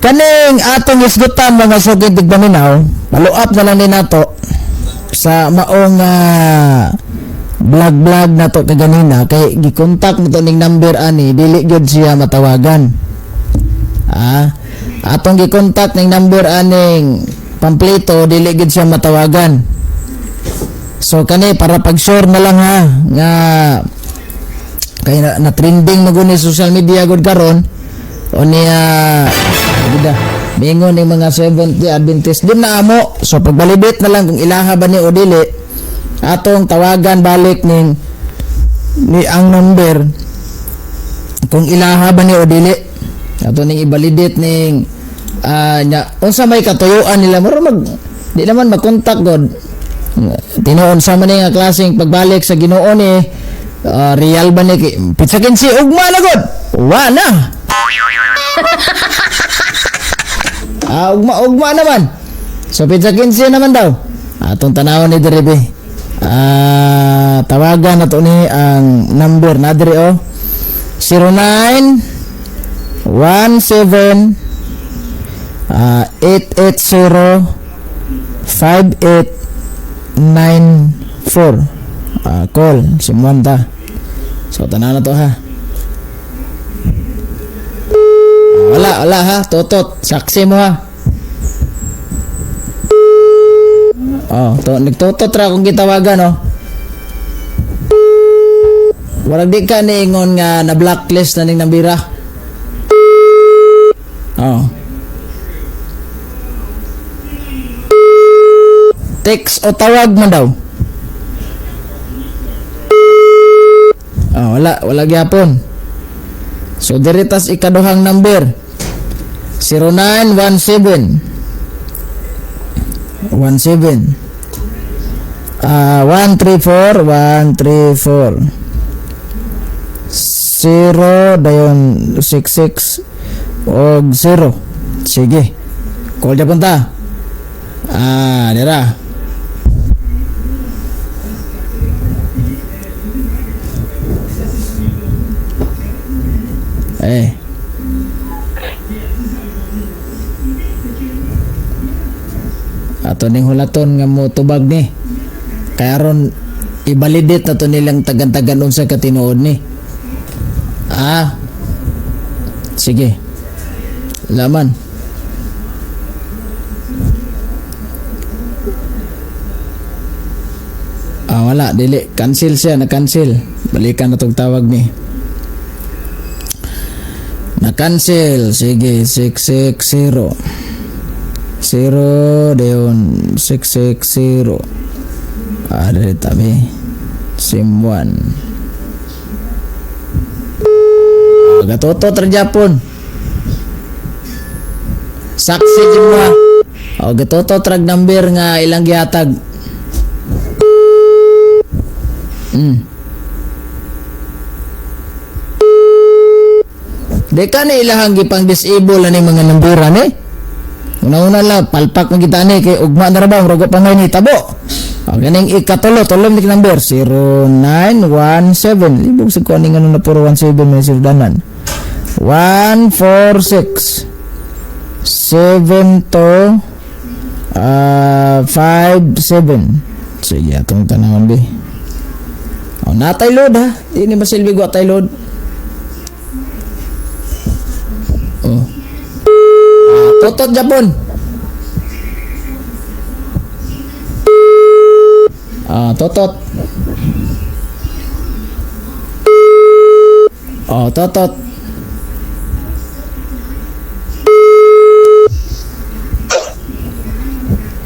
Kaning atong isgutan, mga sugid tigpaminaw, follow up na lang din nato sa maong vlog vlog nato kaganina kay gikontak mo to ning number ani, dili gyud siya matawagan. Atong gikontak ning number aning pampleto, dili gyud siya matawagan. So kani para pag sure na lang ha nga kay na trending maguni social media gud karon o niya gida mingon ning mga Seventh Day Adventist din na amo. So pagbalibit na lang kung ilaha ba ni o dili, atong tawagan balik ning ni ang number kung ilaha ba ni o dili, ato ning ibalidate ning nya unsa may katuyuan nila. Mura mag di naman makontak god. Tinuon sa man ni nga klaseng pagbalik sa Ginoo ni, real ba ni pitsa 15 ugma na god wa na. Ugma ugma naman. So pitsa 15 naman daw. Atong tanawon ni diri be. Tawagan nato ni ang number na diri oh. 09 17 880 5894. Call si Mwanta. So tanaw na to ha. Wala, wala ha. Totot. Saksi mo ha. Oh, to nagtotot ra kung gitawagan oh. Warag di ka niingon nga na blacklist na ning nambira. Oh. Text o tawag man daw. Oh, wala, wala gyapon. So diri tas ikaduhang number. 0917 17 134 134 0 dayon 66 og 0. Sige. Call japon ta. Dira. Eh. Ato ning hulaton nga mo tubag ni. Kaya aron i-validate na to nilang tagan-tagan unsa ka tinuod ni. Sige. Laman. Wala, dili cancel siya, na-cancel. Balikan na tong tawag ni. Na-cancel. Sige, 660. 0 dayon 660. Dili tabi. SIM 1. Gatoto tra Japon. Saksi jud mo. O gatoto trag number nga ilang gihatag. Di ka ni ilahang gipang disable ani mga nambura ni. Una-una lang, palpak man kita ni kay ugma na ra ba, murag pa ngay ni tabo. O ganing ikatulo, tulom ni number 0917. Libog sa kuning ano na puro 17 may sirdanan. 146 7 2 5 7. Sige, atong tanawon bi. O, natay load ha. Di ni masilbi ko atay load. Oh. Totot Japon. Totot. Oh, totot.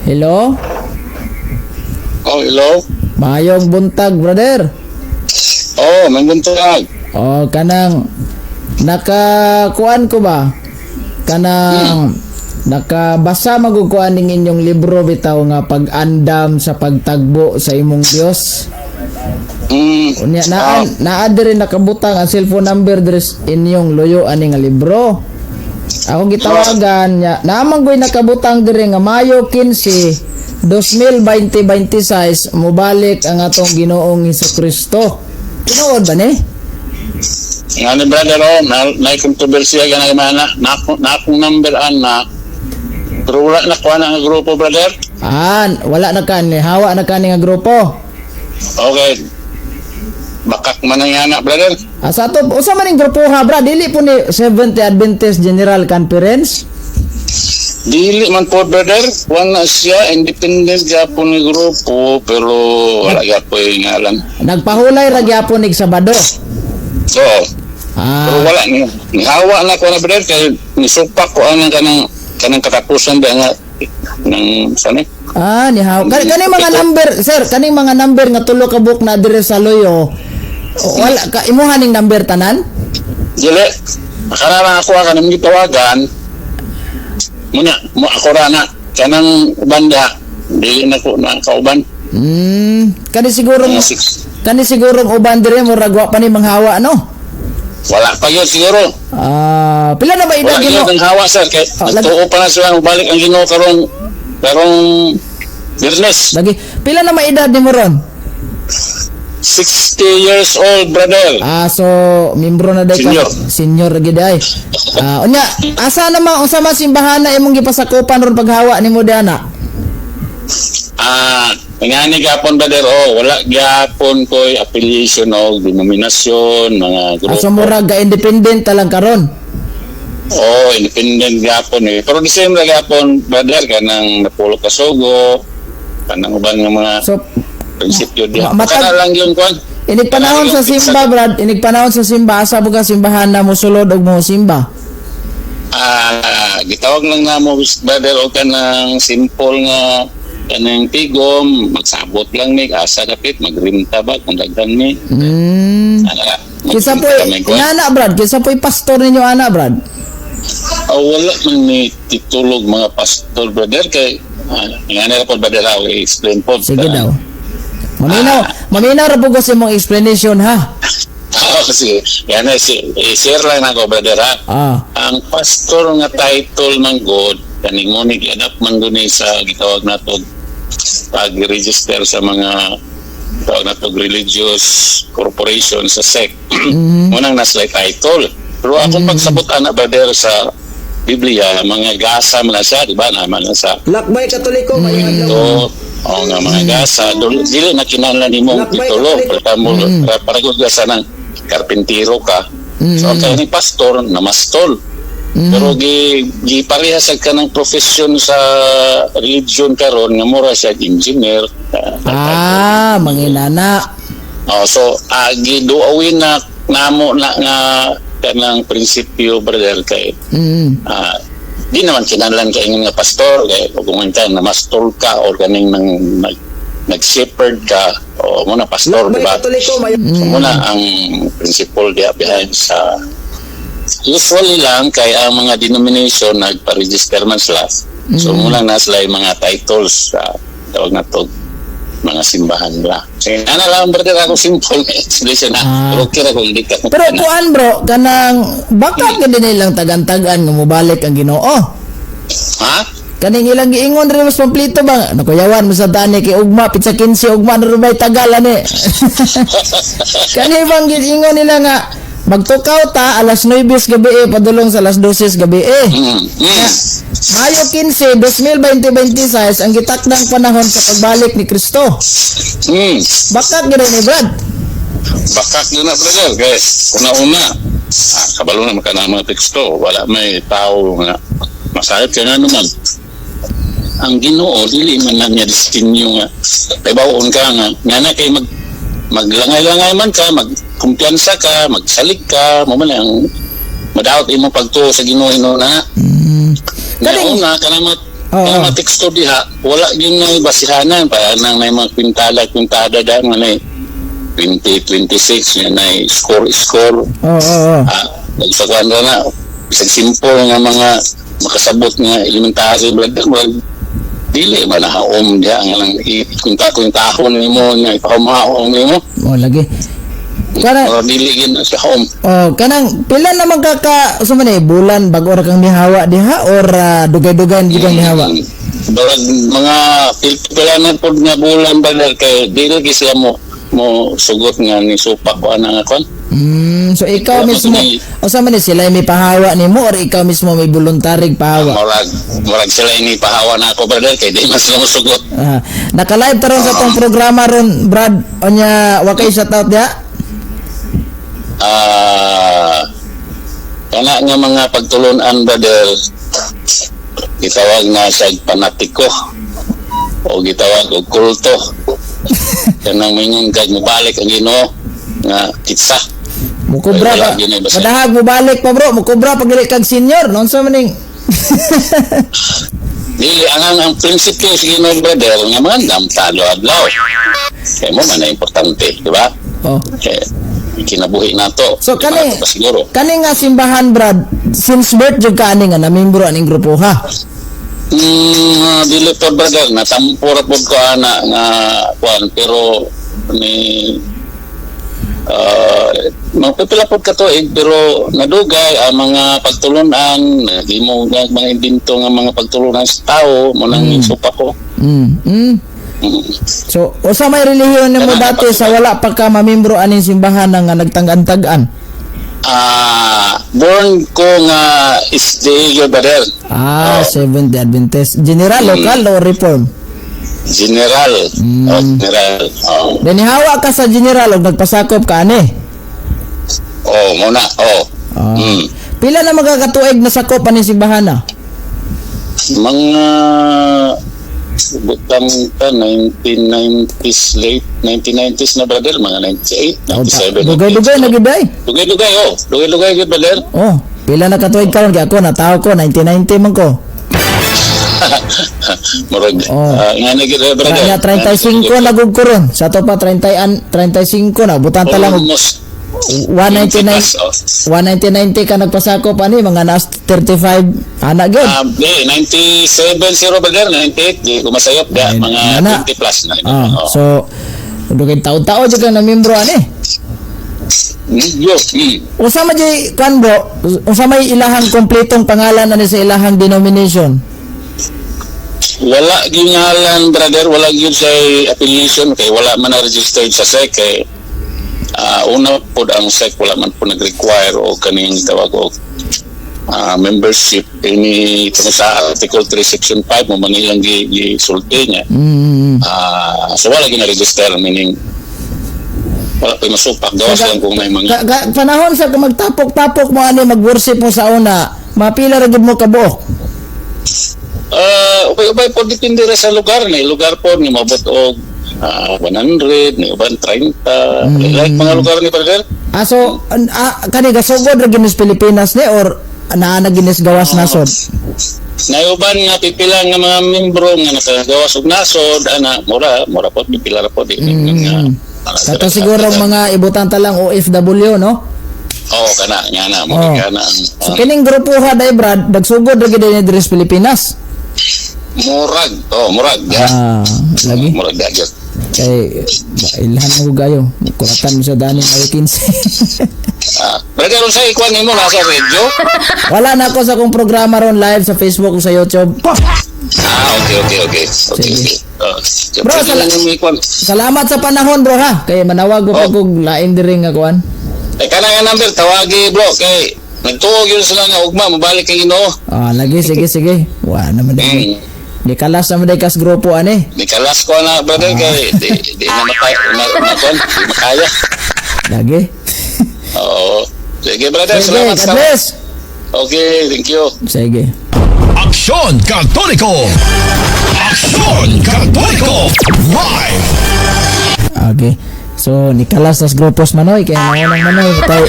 Hello? Oh, hello. Mayong buntag, brother. Oh, may buntag. Oh, kanang nakakuan ko ba? Kanang nakabasa magukuan ning inyong libro bitaw nga pag-andam sa pagtagbo sa imong Dios. Unya naa naa diri nakabutang ang cellphone number diri inyong luyo ani nga libro. Akong gitawagan nya naa man goy nakabutang diri nga Mayo 15 2026 mobalik ang atong Ginoong Hesus Kristo. Tinuod ba ni? Nga ni, brother, oh, na kontrobersiya ka na na na akong number ana. Pero wala na kuha na ang grupo, brother. Ah, wala na ka ni hawa na ka ni nga grupo. Okay. Bakak man ang yana, brother. Ah, sa ato usa man ning grupo ha, bra, dili po ni Seventh Day Adventist General Conference. Dili man po, brother. Wala siya, independent gyapon ni grupo, pero wala gyapon yung ngalan. Nagpahulay ra gyapon nig Sabado. So, pero wala ni nihawa na ko na, brother, kay nisupak ko ang kanang kanang katapusan ba nga ng saan eh? Ah, ni hawa. Kani mga number, sir, kaning mga number nga tulo ka buok na dire sa loyo. Wala ka imuha ning number tanan? Dili, nakarara ako kanang gitawagan. Muna, mo ako ra na kanang banda. Dili na ko na kauban. Kani siguro Mga six. kani siguro uban dire murag wa pa ni manghawa, no? Wala pa yun siguro. Ah, pila na ba edad Wala nimo? yun ang hawa, sir. Kay Ah, nagtuo pa na sila balik ang Ginoo karong karong Biyernes. Lagi, pila na maedad nimo ron? 60 years old, brother. Ah, so membro na day ka. Senior. Senior gid ay. Ah, unya, asa na man unsa man simbahan na imong gipasakupan ron paghawa nimo diana? Ah, ngani gapon, brother, oh, wala gyapon ko'y affiliation o denominasyon, mga Ah, so grupo. murag ga independent ta lang karon. Oh, independent gyapon eh. Pero the same ra gyapon, brother, kanang napulo ka sugo, kanang uban nga mga So prinsipyo diha. matag- Kana lang yun kwan. Inig panahon sa simba, brad, inig panahon sa simba, asa mo ka simbahan na mosulod og mo simba? Ah, gitawag lang namo, brother, og kanang simple nga kanang tigom, magsabot lang ni asa dapit, magrimta ba kung daghan ni. Ana, Kinsa magrimta po'y kami, kwan. nana, brad, kinsa po'y pastor ninyo ana, brad? Ah, wala man ni titulog mga pastor, brother, kay nga nila po, brother, ako i-explain po. Sige daw. Maminaw, maminaw ra po ko sa imong explanation ha. Oo, sige. Yan na, si, i-share lang ako, brother, ha. Ang pastor nga title ng God, kaning mo ni gi-adapt man gud ni sa gitawag nato pag-register sa mga tawag nato religious corporation sa SEC. Munang nasa title. Pero akong pagsabot ana, brother, sa Biblia, mga gasa man na siya, di ba? Naman na sa Lakbay Katoliko, may ito, o nga mga gasa, dili na kinahanglan nimo ang Lakbay titulo, Katoliko. para mo para kung gasa ng karpintero ka. So ang kaya ni pastor na mastol. Pero gi gipareha sa kanang profession sa religion karon nga mura siya engineer. Ah, manginana. Oh, so giduawin na namo na nga kanang prinsipyo, brother, kay di naman kinahanglan ka ingon nga pastor kay kung ka na mastol ka or kaning nang nag shepherd ka o mo na pastor, di Lakbay ba? Katoliko, may So mo na ang principle diha behind sa usually lang kay ang mga denomination nagpa-register man sila. So muna na sila yung mga titles sa tawag na to mga simbahan nila. So, ana lang, brother, ako simple na explanation na. Pero okay ra kung di ka. Pero kuan, bro, kanang baka gid nilang tagan-tagan nga mobalik ang Ginoo. Ha? Kaning ilang giingon rin mas pamplito ba? Nakuyawan mo sa tani kay ugma, pitsa 15 ugma na rubay tagal ani. Kani bang giingon nila nga magtukaw ta alas 9 gabi eh, padulong sa alas 12 gabi eh. Mayo 15, 2026 ang gitakdang panahon sa pagbalik ni Kristo. Bakak gid ni, Brad. Bakak yun na, brother. Kaya, una-una, kabalo na maka na mga teksto. Wala may tao nga masayop kaya nga naman. Ang Ginoo dili man lang niya destinyo nga. Kay bawon ka nga, nga na kay maglangay-langay man ka, magkumpiyansa ka, magsalig ka, mo man ang madaot imo pagtuo sa Ginoo na. Nga una kanang mga kanang mga teksto diha, wala gyud na basihanan pa nang may mga kwintada kwintada da nga nay 2026 nga nay score score. Oo, oo, oo. Sa kuan ra na bisag simple nga mga makasabot nga elementary, brother, murag dili man haom diha nga lang ikwinta-kwintahon nimo nga ipahumaon nimo. Oh, lagi. Kana Or dili gyud na sa haom. Oh, kanang pila naman ka so man eh, bulan bag-o ra kang mihawa diha or dugay-dugay gid kang mihawa? Barag mga pila na pod nga bulan, brother, kay dili gyud sila mo mo sugot nga ni supak ko ana nga kon. So ikaw Wala mismo, man ni- usa man ni sila may pahawa nimo or ikaw mismo may voluntaryg pahawa? Murag sila ini pahawa na ako, brother, kay di man sila mosugot. Ah, naka-live taron sa tong programa ron, Brad. Onya, wa kay shout out diha? Ah, kana nga mga pagtulunan, brother, gitawag na siya panatiko o gitawag og kulto. Kanang mingon kag mobalik ang Ginoo nga kitsa. Mukubra Ay, wala, pa. yun ay basta. Padahag mo balik pa, bro, mukubra pag dili kag senior. Non sa maning Dili ang prinsipyo sa Ginoo, brother, nga mga talo adlaw. Kay mo man na importante, di ba? Oh. Kay kinabuhi nato. So Di ba kani nato pa siguro. kani nga simbahan, Brad, since birth jud ka ani nga namembro aning grupo, ha? Dili po, brother, natampura po ko ana nga kuan, pero ni mga pipila po katuig, pero nadugay ang mga pagtulunan, nagimo nga mga imbento nga mga pagtulunan sa tao mo nang supa ko. So, usa may relihiyon nimo Kana, dati sa wala pa ka mamembro aning simbahan nga nagtang-tag-an? Ah, born ko nga SDA, brother. Ah, Seventh Day Adventist. General, local o reform? General. Oh, general. Oh. Then hawa ka sa general og nagpasakop ka ani. Oh, mo na. Oh. Ah. Pila na magkakatuig na sakop aning simbahan na? Mga butang ta 1990s, late 1990s na, brother, mga 98, 97. Dugay-dugay na gid ay. Dugay-dugay, oh. Dugay-dugay gyud, brother. Oh, pila na katuig karon kay ako natawo ko 1990 man ko. Murag Oh. nga na gyud, brother. Kanya 35 na gud ko ron. Sa ato pa 30 an 35 na butan ta lang og Almost 199 plus, oh. 1990 ka nagpasakop ani, mga nas 35 ana gyud. Di, 97 zero, brother, 98, di ko masayop da, Ay, mga nana. 20 plus na. Ah, Oh. so dugay taon-taon jud ka na membro ani. Yo. Usa man jay kwan, bro, usa may ilahang kompletong pangalan ani sa ilahang denomination? Wala gyud ngalan, brother, wala gyud sa affiliation kay wala man na registered sa SEC kay una pod ang SEC wala man po nag-require o kaning tawag og membership ini tungod sa Article 3 Section 5 mo man ilang gisulti niya. So wala gyud na register, meaning wala pa masupak, gawas lang kung may mga Panahon sa magtapok-tapok mo ani, mag-worship mo sa una, mapila ra gid mo kabuok? Ubay-ubay po, depende ra sa lugar ni lugar po ni mabot og 100 ni uban 30, like mga lugar ni, brother. Ah, so kani gasugod ra gid ni sa Pilipinas ni or naa na gid ni sa gawas nasod? Nayuban nga pipila nga mga membro nga nakagawas og nasod ana, mura po pipila ra po di nga. Kato siguro mga ibutan ta lang OFW, no? Oh, kana nga na mo kana ang So kining grupo ha day, Brad, nagsugod ra gid ni diri sa Pilipinas. Murag, oh, murag ya. Ah, lagi. Murag da gyud. Kay ba, ilhan mo gayo. Kuratan mo sa dani ay 15. Ah, brother, unsa ikuan nimo, nasa radio? Wala na ako sa akong programa ron, live sa Facebook o sa YouTube. Ah, okay. Sige. Okay. Bro, Bro, sala ikuan. Salamat sa panahon, bro, ha. Kay manawag ko pag og lain diri nga kuan. Eh, kana nga number tawagi, bro, kay nagtuog yun sila nga ugma mobalik kay Ginoo. Ah, lagi, sige sige. Wa naman dai. Di kalas naman dai kas grupo ani. Di kalas ko na, brother, kay di na makaya na, kuan, di makaya. Lagi. Oo. Sige, brother, Sige, salamat God sa bless. Okay, thank you. Sige. Aksyon Katoliko! Aksyon Katoliko! Live! Okay. So, nikalas tas grupos manoy kay mga nang manoy tay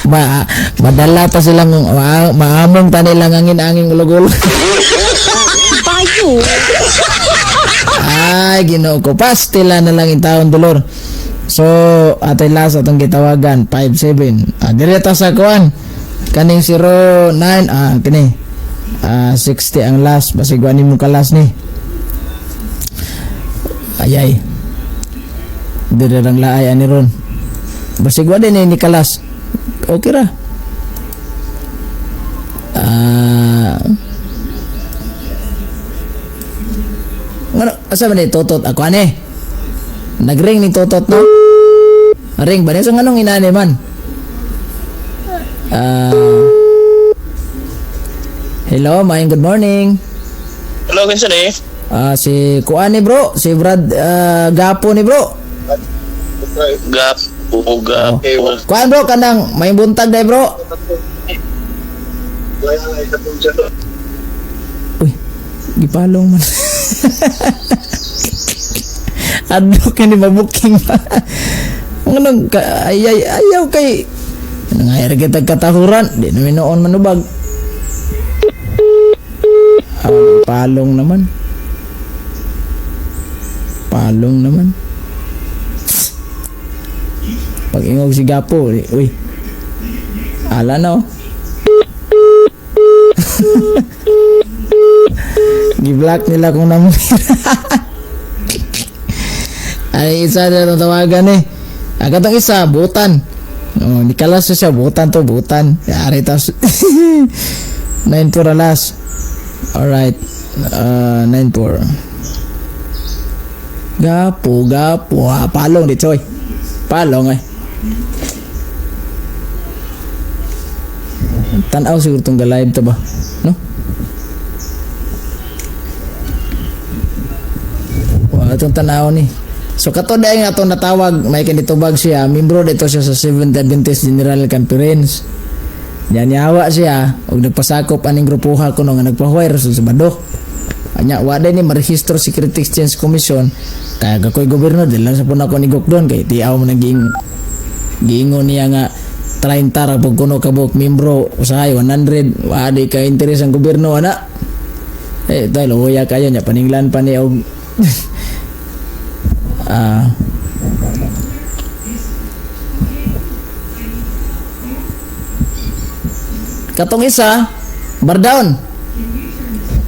ma madala pa silang maamong ta nilang angin-angin ulog-ulog. Bayo. Ay, Ginoo ko. Pastila na lang in taon dolor. So, atay last atong gitawagan 57. Ah, dire ta sa kuan. Kaning 09, kini. Ah, 60 ang last, basig wa nimo kalas ni. Ayay. Dire lang laay ani ron. Basig wa din ni kalas. Okay ra. Ah, ngano, asa man ni Totot ako ani? Nagring ni Totot, no? Ring ba? So nganong inani man? Ah, hello, maayong good morning. Hello, kinsa ni? Ah, si Kuan ni bro, si Brad Gapo ni bro. Gapo, gapo. Kuan bro, kanang may buntag dai bro. Uy, gipalong man. Adlok ni mabuking pa. Nganong ka, ay, ay, ayaw kay nangayar kita katahuran, di namin noon manubag. Ah, palong naman. Palong naman. Pag ingog si Gapo, uy. Ala na oh. Gi-block nila kung number. Ay, isa na itong tawagan eh. Ang katong isa, butan. Oh, nikalas na siya, butan to, butan. Yari tas. 9-4 alas. Alright. 9-4. Gapo, gapo. Ah, palong dito eh. Palong eh. Tanaw siguro itong live to ba? No? Wala itong tanaw ni. So kato dahil nga itong natawag, may kanitubag siya, membro dito siya sa Seventh Adventist General Conference. Yan yawa siya, og nagpasakop aning grupuha kuno nga nagpahuway sa Sabado. Anya wa day ni marehistro Security Exchange Commission kaya gakoy gobyerno dili lang sa puna ko ni Gokdon kay tiaw mo naging giingon niya nga 30 ra pug kuno ka buok membro usahay 100 wa di ka interes ang gobyerno ana. Eh dahil luya kayo nya paninglan pa ni og ah katong isa bar down.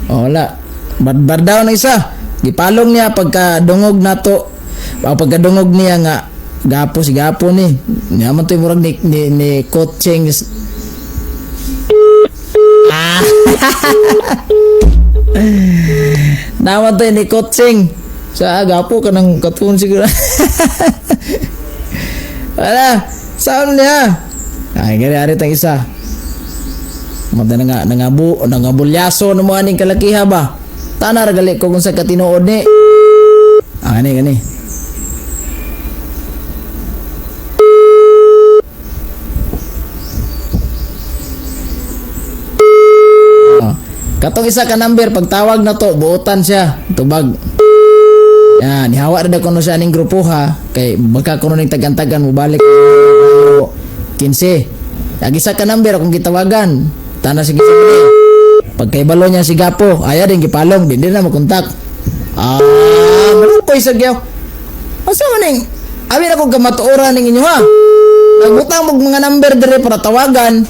Oh, wala. Bar down ang isa. Gipalong niya pagka dungog nato. O pagka dungog niya nga gapo si gapo ni. Niya man to'y murag ni coaching. Ah. Naman to'y ni coaching. Sa gapo ka ng katun siguro. Wala. Saan niya? Ay, gari ari tang isa. Mata na nga, nangabu, nangabulyaso na mo aning kalakiha ba? Tana ra gali ko kung sa katinuod ni. Ah, gani, gani. Ah. Katong isa ka number, pagtawag na to, buotan siya, tubag. Yan, ihawa ra kuno siya ning grupo ha, kay baka kuno ning tagan-tagan mo balik 15. Ang isa ka number akong gitawagan. Tana sige sige. Pagkaibalo niya si Gapo, aya din gipalong, di din na makontak. Ah, malukoy sa gyaw. Asa man ning abi na kong kamatuoran ning inyo ha. Nagbutang mog mga number dire para tawagan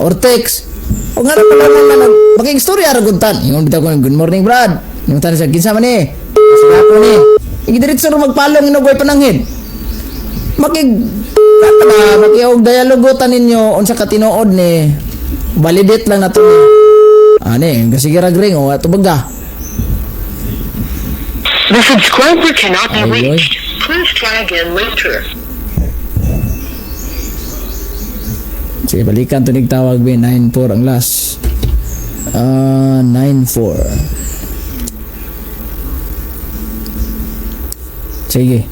or text. O nga na pala naman nag makigstorya ra gud tan. Ingon bitaw ko, good morning Brad. Ingon tan siya kinsa man ni? Si Gapo ni. Igidiretso ra magpalong inugoy pananghid. Makig ba makiog dialogo ta ninyo unsa ka tinuod ni validate lang nato ni. Ani, sige ra gring o ato baga. The subscriber cannot be Ay, oy. reached. Please try again later. Sige, balikan to tawag be 94 ang last. Ah, 94. Sige.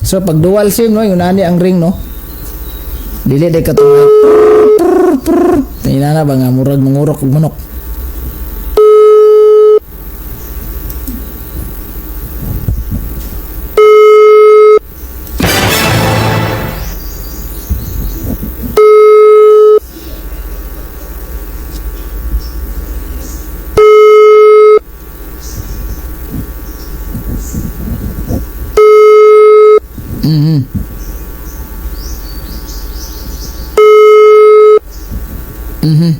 So pag dual SIM no, yung nani ang ring no. Dili day katong Tinana ba nga murag mangurok og manok. Mhm. Mhm.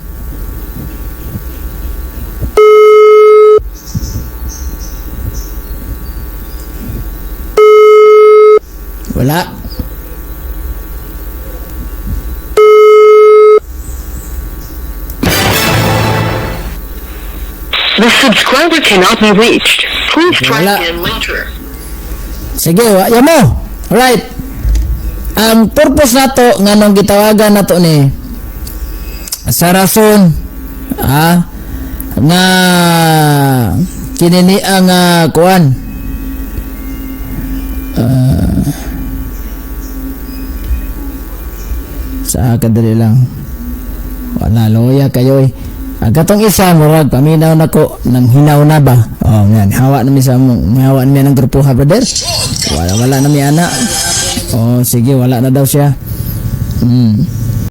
The subscriber cannot be reached. Please try Wala. Again later. Sige, wa ya mo. Alright. Ang purpose nato nganong gitawagan nato ni sa rason nga kini ni ang kuan. Sa kadali lang. Wala, loya kayo eh. Ang katong isa, murag, paminaw na ko, nang hinaw na ba? Oh, yan. Hawa na mi sa mong, hawa na mi ng grupo ha, brother. Wala, wala na mi ana. Oh, sige, wala na daw siya.